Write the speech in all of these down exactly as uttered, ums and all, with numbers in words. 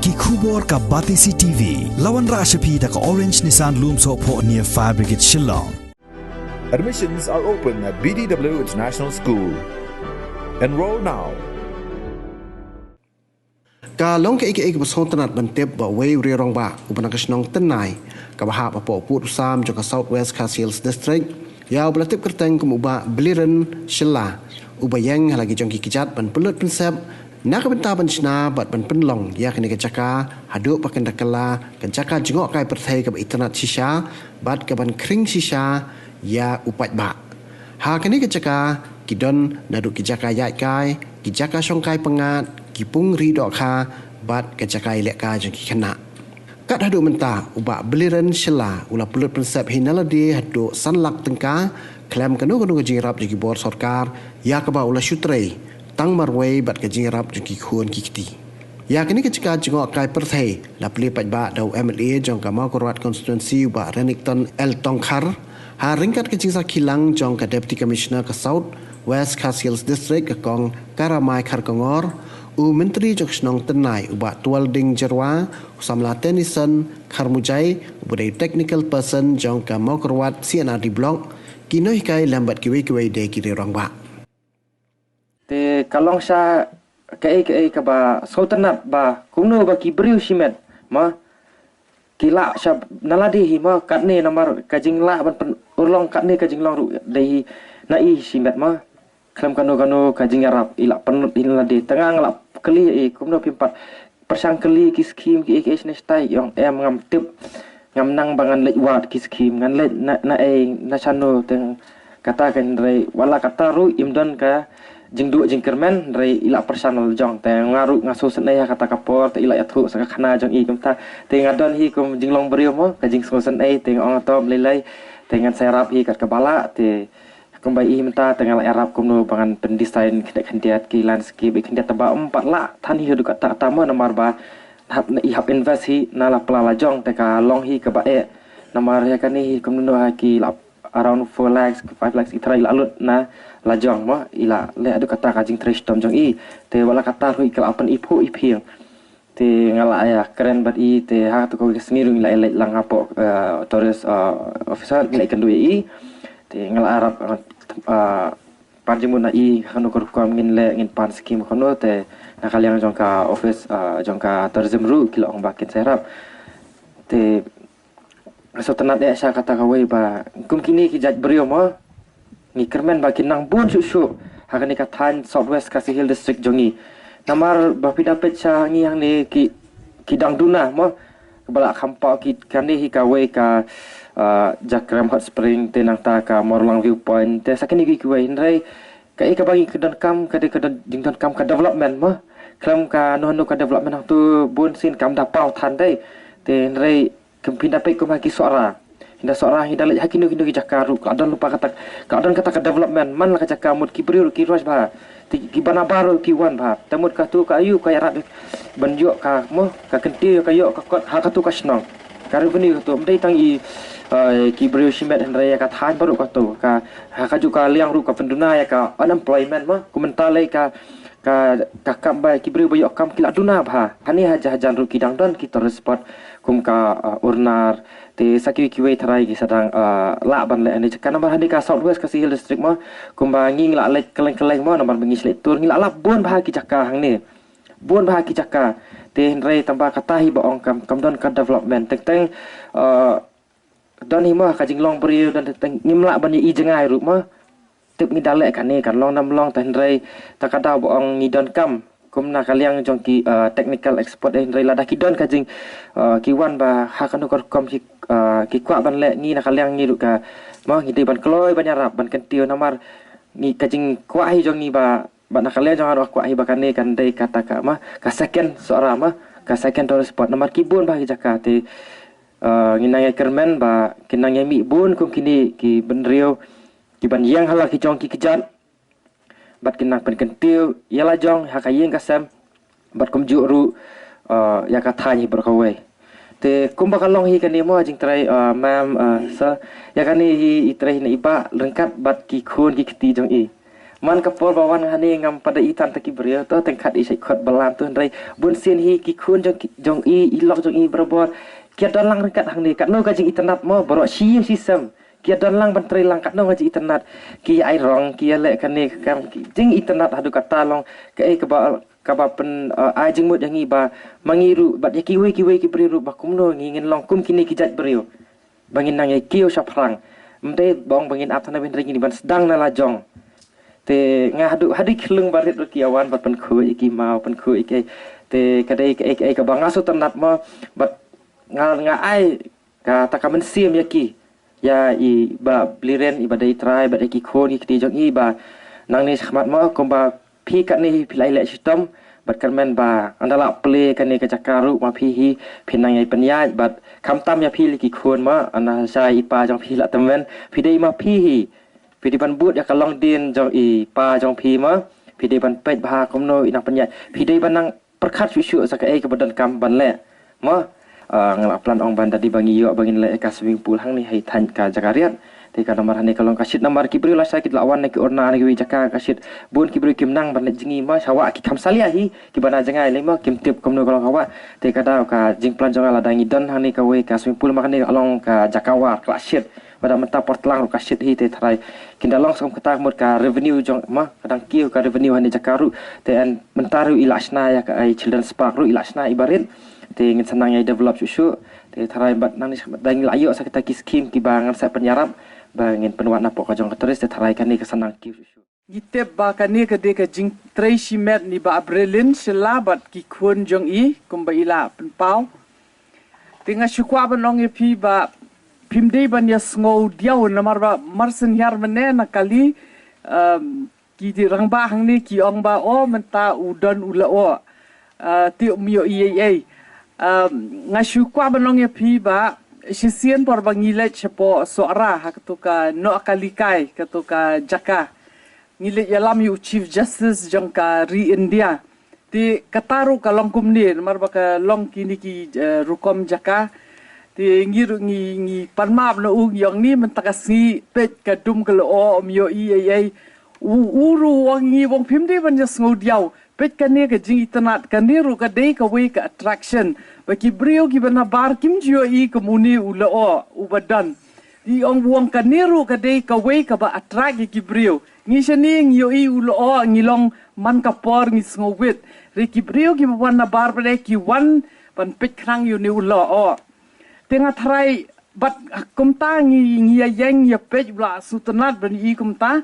Ki khubor ka Batesi T V. La wanrah sha phi da ka Orange Nissan Lumsohphoh near Fire Brigade Shillong. Admissions are open at B D W International School. Enroll now. Ka long kaei kaei kaba sngewtynnat ban tip ba uwei u riew rangbah uba na ka shnong Tynnai kaba hap hapoh u pud u sam jong ka South West Khasi Hills District, ïa uba la tip kyrteng kum u Bah Bliren Shylla, uba ïeng ha la ki jong ki kjat ban pynlut pynsep na ka bynta ban shna bad ban pynlong ïa kane ka jaka haduh ba kan da kylla ka jaka jngohkai pyrthei kaba itynnat shisha bad kaban khring shisha ïa u paidbah. Ha kane ka jaka ki don naduh ki jaka ïaid kai, ki jaka shong kai pyngngad, ki pung ri dohkha bad ka jaka ïalehkai jong ki khynnah. Kat haduh mynta u Bah Bliren Shylla u la pynlut pynsep hi na lade haduh san lak tyngka khlem kano kano ka jingïarap jong ki bor sorkar ïa kaba u la shu trei tang marwei bad ka jingïarap jong ki khun ki kti. Ïa kane ka jaka jngohkai pyrthei la plie paidbah da u M L A jong ka Mawkyrwat Constituency u Bah Renikton L Tongkhar, ha ryngkat ka jingsakhi lang jong ka Deputy Commissioner ka South West Khasi Hills District ka Kong Karamai Kharkongor, u Myntri jong ka shnong Tynnai u Bah Tualding Jyrwa, u samla Tennyson Kharmujai uba dei u technical person jong ka Mawkyrwat C and R D Block, ki nonghikai lem bad kiwei kiwei de ki riew rangbah. Te ka long sha kaei kaei kaba sngewtynnat ba kumno ba ki briew shimet ma ki lah sha na lade hi ma katne namar ka jinglah ban pynurlong katne ka jinglong ruh dei hi na i shimet ma khlem kano kano ka jingïarap i lah pynlut hi na lade. Tang nga lah kylli i kumno phim pat pyrshang kylli ki skim kiei kiei shane shatai ong em ngam tip. Ngam nang ba ngan leit wad ki skim ngan leit na na ei na shano teng kata ka hynrei wat la kata ruh im don ka jingduh jingkyrmen hynrei i lah pyrshang la jong te nga ruh nga sngewsynei ha kata ka por te i lah ïathuh sa ka khana jong i kumta te nga don hi kum jinglong briew mo ka jingsngewsynei te nga ong to lei lei te ngan sa ïarap hi kat kaba lah te kumba i mynta te nga lah ïarap kumno ba ngan pyndesign khyndiat khyndiat ki landscape i khyndiat tang ba ym pat lah than hi haduh katta katta mo namar ba hap i hap invest hi na la pla la jong te ka long hi kaba eh namar ïa kane hi kumno ha ki la around four lakhs five lakhs i trai la lut na la jong mo i la leh haduh katta ka jingtrei shitom jong i te wat la katta ruh i ka la pyn i phuh i phieng. Te nga la ïa kren bad i te ha tu ko ka sngi ruh ngi la ïa leit lang hapoh eh, tourist eh, officer ngi la ïa kynduh ïa i te nga la arap eh, pan jingmut na i ha kano ka rukom ngin leh ngin pan skim ha kano te na ka liang jong ka office eh, jong ka tourism ruh ki la ong ba kin sa ïarap. Te sngewtynnat eh sha kata kawei ba kum kine ki jait briew mo ngi kyrmen ba ki nang bun shuh shuh ha kane ka thaiñ South West Khasi Hills District jong ngi. Namar ba phi da peit sha ngi hangne ki ki dang duna mo ba la kham paw ki kane hi kawei ka ah, Jakrem Hot Spring te nangta ka Morlang View Point te sa kine ki kiwei hynrei kaei kaba ngi ka donkam ka dei ka don jingdonkam ka development mo khlem ka noh noh ka development hangtu bun sien kam da paw than dei te hynrei Kum phin da peit kum ha ki Sohra. Ngi da Sohra ngi da leit ha kino kino ki jaka ruh ka don lypa kata ka don kata ka development man la ka jaka mut ki briew ruh ki rush bha. Ki bana baroh ki wan bha. Te mut katu ka ayu ka ïarap ban ïoh ka mo ka kyntiew ka ïoh ka kot ha katu ka shnong. Ka revenue katu ym dei tang i ki briew shimet hynrei ïa ka thaiñ baroh katu ka ha ka ju ka liang ruh ka pynduna ïa ka unemployment mo. Kum mynta lei ka ka ka kam ba ki briew ba ïoh kam ki la duna bha. Hani ha jahajan ruh ki dang don ki tourist spot kum ka uh, Urnar te sa kiwei kiwei tharai ki sadang uh, lah ban leh hani jaka namar hani ka South West Khasi Hills District mo kum ba ngi la leh keleng keleng mo namar ba ngi shlei tur ngi la lap bun bha ki jaka hangne. Bun bha ki jaka te hynrei tamba kata hi ba ong kam kam don ka development teng teng uh, don hi mo ka jinglong briew don teng ngim lah ban i jngai ruh mo. Tip ngi da leh kane kan long nam long ta hynrei ta ka daw ba ong ngi don kam kum na ka liang jong ki uh, technical expert eh hynrei lada ki don ka jing uh, ki wan ba ha kanu ka rukom ki uh, ki kwah ban leh ngi na ka liang ngi ruh ka ma ngi dei ban kloi ban ïarap ban kyntiew namar ngi ka jing kwah hi jong ngi ba ba na ka liang jong ka ruh kwah hi ba kane kan dei kata ka ma ka second Sohra ma ka second tourist spot namar ki bun ba ki jaka te uh, ngi nang ïa kyrmen ba ki nang ïa mih bun kum kini ki bynriew ki ban ïeng ha la ki jong ki kjat bad ki nang pynkyntiew ïa la jong ha ka ïing ka sem bad kumjuh ruh ïa ka thaiñ hi baroh kawei. Te kumba ka long hi kane mo jingtrai mam sa ïa kane hi i trai na i bah ryngkat bad ki khun ki kti jong i. Man ka por ba wan hangne ngam pat da i tang ïa ki briew, to teng kat i shait khot balam tu, hynrei bun sien hi ki khun jong ki, jong i, i lok jong i barabor ki ïa don lang ryngkat hangne. Katno ka jingitynnad mo, baroh shi ïing shi sem ki ïa don lang ban trei lang, katno ka jingitynnad. Ki ïa ai rong, ki ïa leh kane ka kam, ki jingitynnad haduh katta long. Kaei kaba, kaba pyn, eh, ai jingmut ïa ngi ba ma ngi ruh bad ïa kiwei kiwei ki briew ruh ba kumno ngi ngin long kum kine ki jait briew ba ngin nang ïa kiew shaphrang. Ym dei ba ong ba ngin ap tang na bynta ngi, ban sdang na la jong. Te nga haduh, haduh khyllung barit ruh ki ïa wan bad pynkhuid ïa ki maw, pynkhuid ïa ki. Te ka dei kaei kaei kaba nga sngewtynnad mo, bad nga, nga ai kata ka mynsiem ïa ki, ïa i Bah Bliren, i ba dei trai, bad ïa ki khun ki kti jong i ba nangne shakhmat mo, kumba phi katne hi phi la ïaleh shitom, bad kyrmen ba ynda la plie kane ka jaka ruh ma phi hi phin nang ïai pynïaid, bad khamtam ïa phi lei ki khun mo, ynda shai i pa jong phi la tymmen, phi dei ma phi hi phi dei ban bud ïa ka longdien jong i pa jong phi mo, phi dei ban peit bha kumno i nang pynïaid, phi dei ban nang pyrkhat shuh shuh sa kaei kaba donkam ban leh mo. Ah, nga la plan ong ban da dei ba ngi ïoh ba ngin leh ïa ka swimming pool hangne ha i thaiñ ka jaka riat. Te ka namar hangne ka long ka shit, namar ki briew lashai ki la wan na ki urna na kiwei jaka ka shit, bun ki briew kim nang ban leit jngi mo, shawa ki kham salia hi kiba na jngai lei mo, kim tip kumno ka long ka wah. Te ka daw ka jingplan jong nga lada ngi don hangne kawei ka swimming pool, ma kane ka long ka jaka war ka la shit. Bad mynta por tlang ruh ka shit hi, te tharai kin da long sngewbha kata ka mut ka revenue jong, ma ka dang kiew ka revenue hangne jaka ruh. Te yn mynta ruh i la shna ïa ka, i Children's Park ruh i la shna i barit. Te ngin sa nang ïai develop shuh shuh. Te tharai bad nangne da ngi la ïoh sa kita ki skim kiba ngan sa pynïarap ba ngin pynwad na pdeng ka jong ka tourist, te tharai kane ka sa nang kiew shuh shuh. Ngi tip ba kane ka dei ka jingtrei shimet na i Bah Brelin Shylla bad ki khun jong i kumba i la pynpaw. Te nga shu kwah ban ong ïa phi ba phim dei ban ïa sngew diaw, namar ba mar shen hiar mynne na kali, um, ki dei rangbah hangne ki ong ba, o mynta u don u la o. Ah, te um ïohi ei ei. Ah, nga shu kwah ban ong ïa phi ba shisien por ba ngi leit shapoh Sohra ha kato ka Noakhali Kai, kato ka jaka, ngi leit ïalam ïa u Chief Justice jong ka ri India. Te kata ruh ka long kumne, namar ba ka long kine ki, eh, rukom jaka. Te ngi ruh ngi, ngi pan map na u, ngi ong ne mynta ka sngi peit ka dum ka la o, um ïohi ei ei. U, u ruh u ong, ngi ong phim dei ban ïa sngew diaw. Peit kane ka jingitynnad, kane ruh ka dei kawei ka attraction. Ba ki briew kiba nabar kim ju ïohi kum une u la o, uba don. Te ong, u ong kane ruh ka dei kawei kaba attract ïa ki briew. Ngi shane ngi ïohi u la o, ngi long man ka por ngi sngewbit. Hynrei ki briew kiba wan nabar pat de ki wan ban peit khnang ïa une u la o. Te nga tharai bad kumta ngi, ngi ïa ïeng ïa peit, u la sngewtynnad ban ïohi kumta.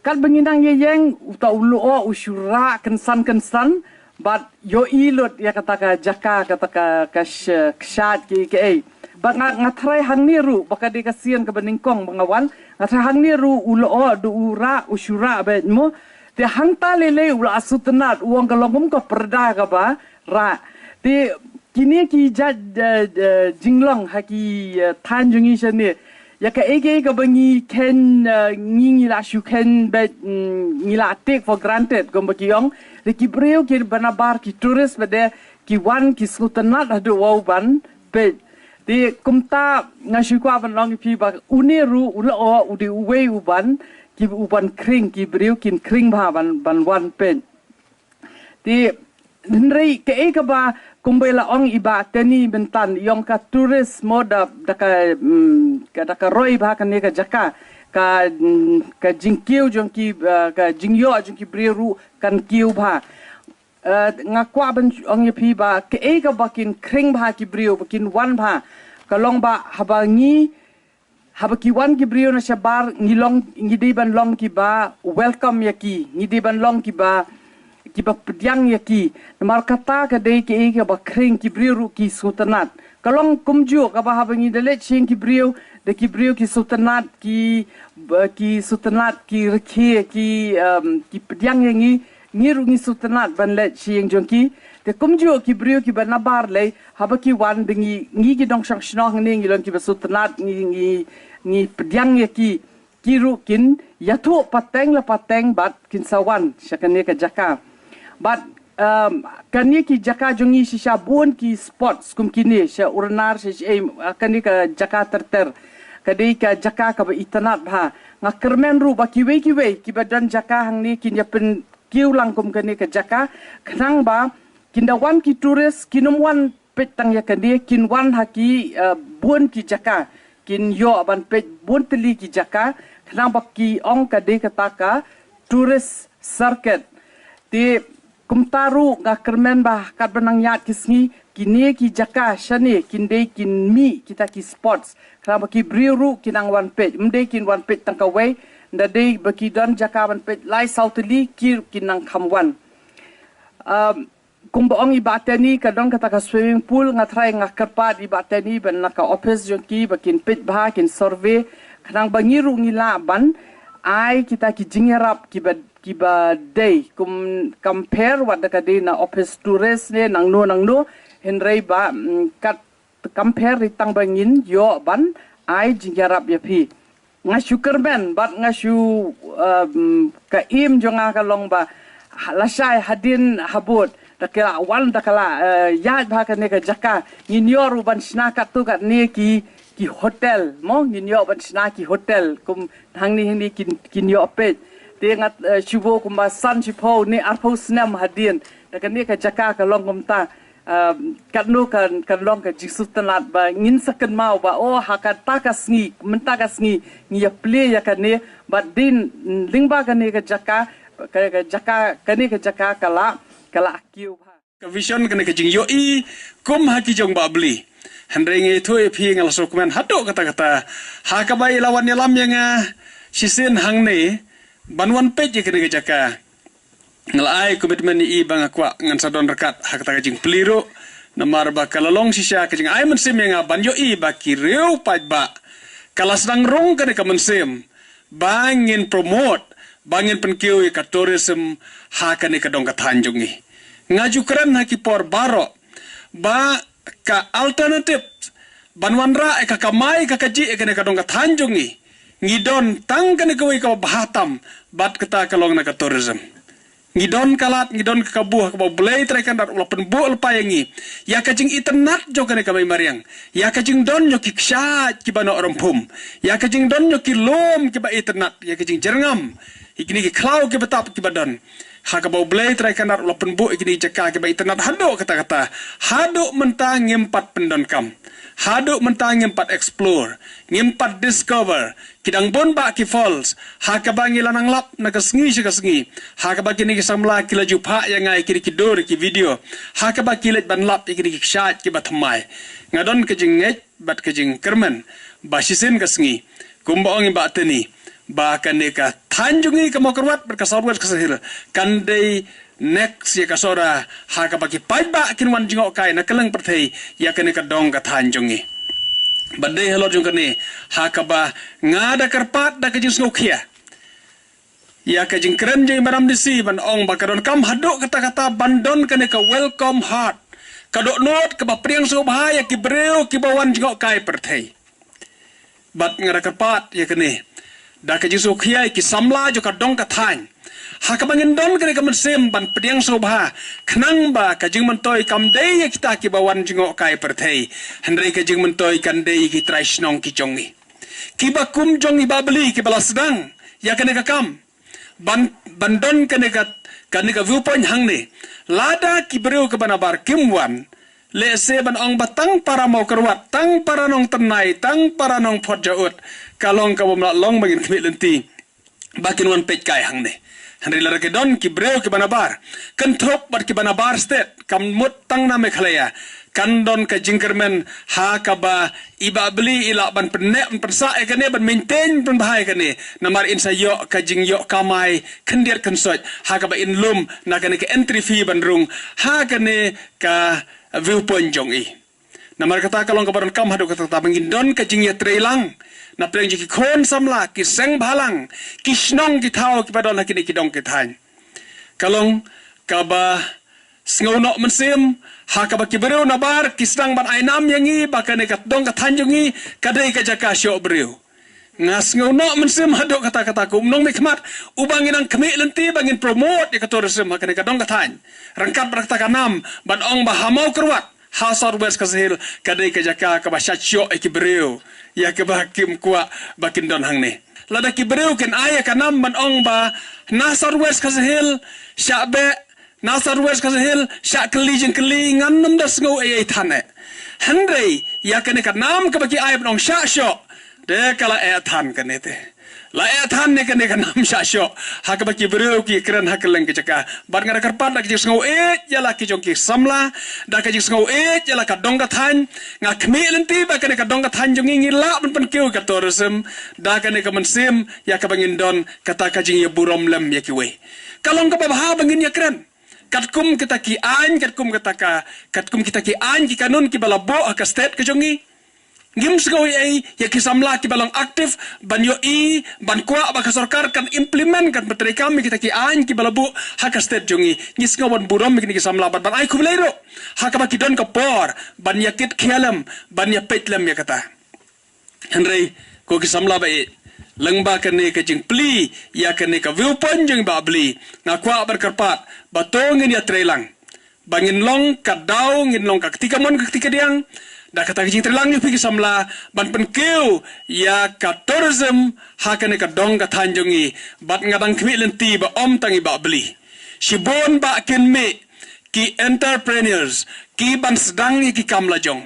Katba ngi nang ïa ïeng, uta u la o u shu rah kynsan kynsan bad ïohi lut ïa kata ka jaka, kata ka, ka sh-, kshaid kiei kiei. Bad nga, nga tharai hangne ruh ba ka dei ka sien kaba nyngkong ba nga wan. Nga tharai hangne ruh u la o da u rah, u shu rah beit mo. Te hangta lei lei u la sngewtynnad, u ong ka long kum ka pyrda kaba rah. Te kine ki jait, eh, eh, jinglong ha ki, eh, thaiñ jong ngi shane. Ïa kaei kaei kaba ngi kheiñ, eh, ngi, ngi la shu kheiñ beit, mm, ngi la take for granted kumba ki ong. Hynrei ki briew kiba nabar, ki tourist pat de ki wan ki sngewtynnad haduh wow ban peit. Te kumta nga shu kwah ban ong ïa phi ba une ruh u la o u dei uwei u ban, ki u ban khring, ki briew kin khring bha ban, ban wan peit. Te hynrei kaei kaba kumba la ong i Bah Teni mynta, i ong ka tourist mo da, da ka, mm, ka, da ka roi bha kane ka jaka, ka, mm, ka jingkiew jong ki, eh, ka jingïoh jong ki briew ruh kan kiew bha. Eh, nga kwah ban ong ïa phi ba kaei kaba kin khring bha ki briew, ba kin wan bha, ka long ba haba ngi, haba ki wan ki briew na shabar, ngi long, ngi dei ban long kiba welcome ïa ki, ngi dei ban long kiba, kiba pdiang ïa ki. Namar kata ka dei kaei kaba khring, ki briew ruh ki sngewtynnad. Ka long kumjuh kaba haba ngi da leit sha ïing ki briew, da ki briew ki sngewtynnad, ki, ba, ki sngewtynnad, ki rkhie, ki, em, ki pdiang ïa ngi, ngi ruh ngi sngewtynnad ban leit sha ïing jong ki. Te kumjuh ki briew kiba nabar lei, haba ki wan da ngi, ngi ki nongshong shnong hangne ngi long kiba sngewtynnad, ngi, ngi, ngi pdiang ïa ki, ki ruh kin ïathuh pateng la pateng bad kin sa wan sha kane ka jaka. Bad, um, kane ki jaka jong ngi shisha bun ki spots kum kine, sha Urnar, sha, sha, eh, kane ka jaka ter ter. ka dei ka jaka kaba itynnad bha. Nga kyrmen ruh ba kiwei kiwei kiba don jaka hangne kin ïa pynkiew lang kum kane ka jaka, khnang ba kin da wan ki tourist kin ym wan peit tang ïa kane, kin wan ha ki, eh, bun ki jaka, kin ïoh ban peit bun tylli ki jaka, khnang ba ki ong ka dei kata ka tourist circuit. Te kumta ruh nga kyrmen ba katba nang ïaid ki sngi, kine ki jaka shane kin dei kin mih kita ki spots, khnang ba ki briew ruh kin nang wan peit, ym dei kin wan peit tang kawei, nda dei ba ki don jaka ban peit lai saw tylli, ki ruh kin nang kham wan. Um, kumba ong i Bah Teni, ka don kata ka swimming pool, nga tharai nga kyrpad i Bah Teni ban na ka office jong ki ba kin peit bha, kin survey, khnang ba ngi ruh ngi lah ban ai kita ki jingïarap kiba, kiba dei, kum compare wat da ka dei na office tourist ne nangno nangno, hynrei ba, mm, kat compare ri tang ba ngin ïoh ban ai jingïarap ïa phi. Nga shu kyrmen bad nga shu, um, ka im jong nga ka long ba ha-, lashai hadien habud da ka la wan, da ka la, eh, ïaid bha kane ka jaka, ngin ïoh ruh ban shna katto katne ki, ki hotel mo, ngin ïoh ban shna ki hotel kum hangne hangne kin, kin ïoh peit. Te nga, eh, shu bun kumba san shiphew ne arphew snem hadien da kane ka jaka ka long kumta. Um, katno kan, kan long ka jingsngewtynnad ba ngin sa kynmaw ba, oh, ha kata ka sngi, mynta ka sngi ngi ïa plie ïa kane, bad dei lyngba kane ka jaka, ka, ka jaka, kane ka jaka ka la, ka la kiew bha. Ka vision kane ka jingïohi kum ha ki jong Bah Bli. Hynrei nga ïathuh ïa phi, nga la sngewkmen haduh katta katta ha kaba i la wan ïalam ïa nga shisien hangne ban wan peit ïa kane ka jaka. Nga la ai commitment ïa i ba nga kwah ngan sa don ryngkat ha kata ka jingplie ruh. Namar ba ka la long shisha ka jingai mynsiem ïa nga ban ïohi ba ki riew paidbah ka la sdang rung kane ka mynsiem ba ngin promote, ba ngin pynkiew ïa ka tourism ha kane ka dong ka thaiñ jong ngi. Nga ju kren ha ki por baroh ba ka alternative ban wanrah ïa ka kamai ka kajih ïa kane ka dong ka thaiñ jong ngi, ngi don tang kane kawei kaba bha tam, bad kata ka long na ka tourism. Ngi don ka lad, ngi don ka kabu ha kaba U Blei Trai Kynrad u la pynbuh lypa ïa ngi ïa ka jingitynnad jong kane ka mei mariang, ïa ka jingdon jong ki kshaid kiba noh rympum, ïa ka jingdon jong ki lum kiba itynnad, ïa ka jingjyrngam ïa kine ki khlaw kiba tap kiba don. Ha kaba U Blei Trai Kynrad u la pynbuh ïa kine ki jaka kiba itynnad haduh katta katta, haduh mynta ngim pat pyndonkam, haduh mynta ngim pat explore, ngim pat discover. Ki dang bun bah ki falls ha kaba ngi la nang lap na ka sngi sha ka sngi, ha kaba kine ki samla ki la ju phah ïa nga ïa kine ki dur ki video, ha kaba ki leit ban lap ïa kine ki kshaid kiba thymmai. Nga don ka jingngeit bad ka jingkyrmen ba shisien ka sngi, kumba ong i Bah Teni, ba kane ka thaiñ jong ngi ka Mawkyrwat bad ka South West Khasi Hills kan dei next ïa ka Sohra ha kaba ki paidbah kin wan jngohkai na kylleng pyrthei ïa kane ka dong ka thaiñ jong ngi. Bad dei halor jong kane ha kaba nga da kyrpad da ka jingsngewkhia ïa ka jingkren jong i Madam D C ban ong ba ka donkam haduh katta katta ban don kane ka welcome heart, ka dohnud kaba pdiang sngewbha ïa ki briew kiba wan jngohkai pyrthei. Bad nga da kyrpad ïa kane da ka jingsngewkhia ïa ki samla jong ka dong ka thaiñ ha kaba ngin don kane ka mynsiem ban pdiang sngewbha, khnang ba ka jingmyntoi kam dei ïa kita kiba wan jngohkai pyrthei, hynrei ka jingmyntoi kan dei ïa ki trai shnong ki jong ngi, kiba kum jong i Bah Bli kiba la sdang ïa kane ka kam ban, ban don kane ka, kane ka viewpoint hangne. Lada ki briew kiba nabar kim wan, lehse ban ong ba tang para Mawkyrwat, tang para Nongtyrnai, tang para Nongphodjaud, ka long kaba ym lah long ba ngin khmih lynti ba kin wan peit kai hangne. Hynrei lada ki don ki briew kiba nabar kynthup bad kiba nabar stet, kam mut tang na Meghalaya, kan don ka jingkyrmen ha kaba i Bah Bli i lah ban pynneh, ban pynsah ïa kane, ban maintain, ban pynbha ïa kane. Namar in sa ïoh ka jingïoh kamai khyndiat khynsoit ha kaba in lum na kane ka entry fee ban rung ha kane ka viewpoint jong i. Namar kata ka long kaba donkam haduh katta katta ba ngin don ka jingïatreilang na pdeng jong ki khun samla, ki seng bhalang, ki shnong ki thaw kiba don ha kine ki dong ki thaiñ. Ka long kaba sngewnoh mynsiem ha kaba ki briew nabar ki sdang ban ai nam ïa ngi ba kane ka dong ka thaiñ jong ngi ka dei ka jaka shoh briew. Nga sngewnoh mynsiem haduh katta katta kum u nongmihkhmat uba ngi nang khmih lynti ba ngin promote ïa ka tourism ha kane ka dong ka thaiñ, ryngkat bad kata ka nam ban ong ba ha Mawkyrwat, ha South West Khasi Hills ka dei ka jaka kaba shah shoh ïa ki briew ïa kaba kim kwah ba kin don hangne. Lada ki briew kin ai ïa ka nam ban ong ba na South West Khasi Hills shah beh, na South West Khasi Hills shah kylli jingkylli, ngan nym da sngew ei ei than eh. Hynrei ïa kane ka nam kaba ki ai ban ong shah shoh, de ka la eh than kane te. La eh than ne kane ka nam shah shoh ha kaba ki briew ki kren ha kylleng ki jaka. Bad nga da kyrpad da ka jingsngew ïeit ïa la ki jong ki samla, da ka jingsngew ïeit ïa la ka dong ka thaiñ. Nga khmih lynti ba kane ka dong ka thaiñ jong ngi ngi lah ban pynkiew ka tourism da kane ka mynsiem ïa kaba ngin don kata ka jingïaburom lem ïa kiwei. Ka long kaba bha ba ngin ïakren katkum kita ki aiñ, katkum kita ka, katkum kita ki aiñ ki kanun kiba la buh ha ka state ka jong ngi. Ngim sngew ei ei ïa ki samla kiba long active ban ïohi, ban kwah ba ka sorkar kan implement, kan pyntreikam ïa kita ki aiñ kiba la buh ha ka state jong ngi. Ngi sngew ban burom ïa kine ki samla bad ban ai khublei ruh ha kaba ki don ka por ban ïakit khia lem, ban ïapeit lem ïa kata. Hynrei ko ki samla ba ïeit, lyngba kane ka jingplie ïa kane ka viewpoint jong i Bah Bli, nga kwah ban kyrpad ba to ngin ïatreilang, ba ngin long ka daw, ngin long ka kti kamon ka kti kadiang da kata ka jingtreilang ïa phi ki samla ban pynkiew ïa ka tourism ha kane ka dong ka thaiñ jong ngi. Bad nga dang khmih lynti ba ym tang i Bah Bli, shibun ba kin mih ki entrepreneurs ki ban sdang ïa ki kam la jong.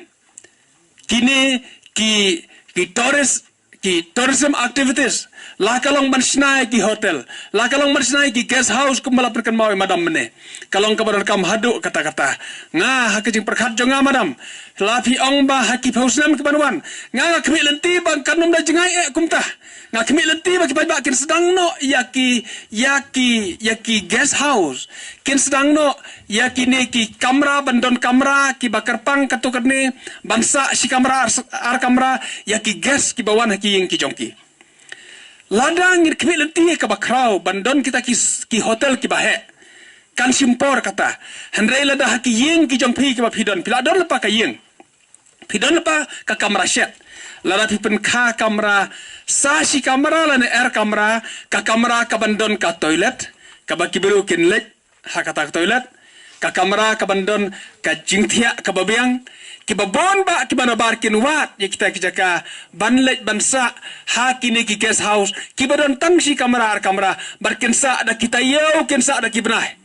Kine ki, ki tourist, ki tourism activities, la ka long ban shna ïa ki hotel, la ka long ban shna ïa ki guest house kumba la pynkynmaw ïa madam mynne. Ka long kaba donkam haduh katta katta. Nga ha ka jingpyrkhat jong nga madam, la phi ong ba ha ki phew snem ki ban wan, nga nga khmih lynti ba kan nym da jngai eh kumta. Nga khmih lynti ba ki paidbah kin sdang noh ïa ki, ïa ki, ïa ki guest house, kin sdang noh ïa kine ki kamra ban don kamra kiba kyrpang katto katne, ban sah shi kamra ar, ar kamra ïa ki guest kiba wan ha ki ïing ki jong ki. Lada ngin khmih lynti kaba khraw ban don kita ki, ki hotel kiba heh, kan shim por kata. Hynrei lada ha ki ïing ki jong phi kiba phi don, phi la don lypa ka ïing, phi don lypa ka kamra shet, lada phi pynkha kamra sah shi kamra lane ar kamra, ka kamra ka ban don ka toilet kaba ki briew kin leit ha kata ka toilet, ka kamra ka ban don ka jingthiah kaba biang, kiba bun ba kiba nabar kin wad ïa kita ki jaka ban leit ban sah ha kine ki guest house kiba don tang shi kamra ar kamra, bad kin sah da ki taïew, kin sah da ki bnai.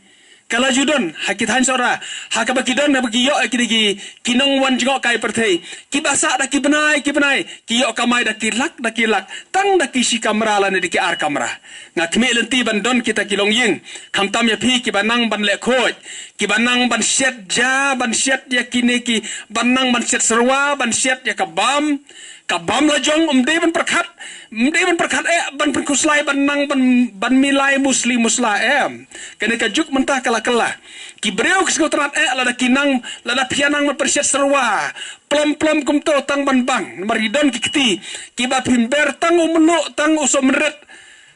Ka la ju don ha ki thaiñ Sohra ha kaba ki don, haba ki ïoh ïa kine ki, ki nongwan jngohkai pyrthei kiba sah da ki bnai ki bnai, ki ïoh kamai da ki lak da ki lak tang da ki shi kamra lane da ki ar kamra. Nga khmih lynti ban don kita ki longïing, khamtam ïa phi kiba nang ban leh khuid, kiba nang ban shet ja, ban shet ïa kine ki, ban nang ban shet syrwa, ban shet ïa ka bam, ka bam la jong, ym dei ban pyrkhat, ym dei ban pyrkhat eh ban pynkhuslai, ban nang ban, ban milai musli musla em. Kane ka juk mynta ka la kylla. Ki briew ki sngewtynnat eh lada ki nang, lada phi ïa nang ban pynshet syrwa plom plom kumto tang ban bang, namar ki don ki kti kiba phim ber tang u mluh tang u sohmynrit,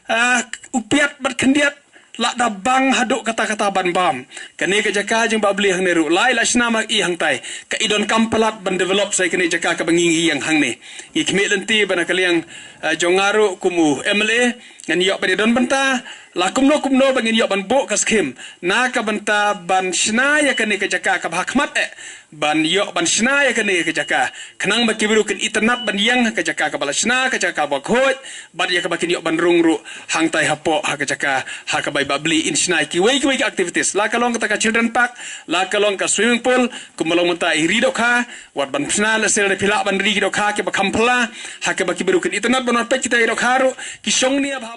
ah, u piat bad khyndiat, la da bang haduh katta katta ban bam. Kane ka jaka jong Bah Bli hangne ruh, la i la shna ma i hangtai, ka i donkam palat ban develop sa ïa kane ka jaka kaba ngi ngi ïeng hangne. Ngi khmih lynti ba na ka liang, ah, jong nga ruh kum u M L A ngan ïoh ban ïadon bynta, la kumno kumno ba ngin ïoh ban buh ka skhim na ka bynta ban shna ïa kane ka jaka kaba ha khmat eh, ban ïoh ban shna ïa kane ka jaka, khnang ba ki briew kin itynnad ban ïeng ha ka jaka kaba la shna, ka jaka kaba khuid, bad ïa kaba kin ïoh ban rung ruh hangtai hapoh ha ka jaka ha kaba i Bah Bli in shna ïa kiwei kiwei ki activities, la ka long kata ka children park, la ka long ka swimming pool, kumba long mynta i ri dohkha. Wat ban shna lehse lada phi lah ban ri ki dohkha kiba kham phylla ha kaba ki briew kin itynnad ban wan peit kita i dohkha ruh, ki shong nia ba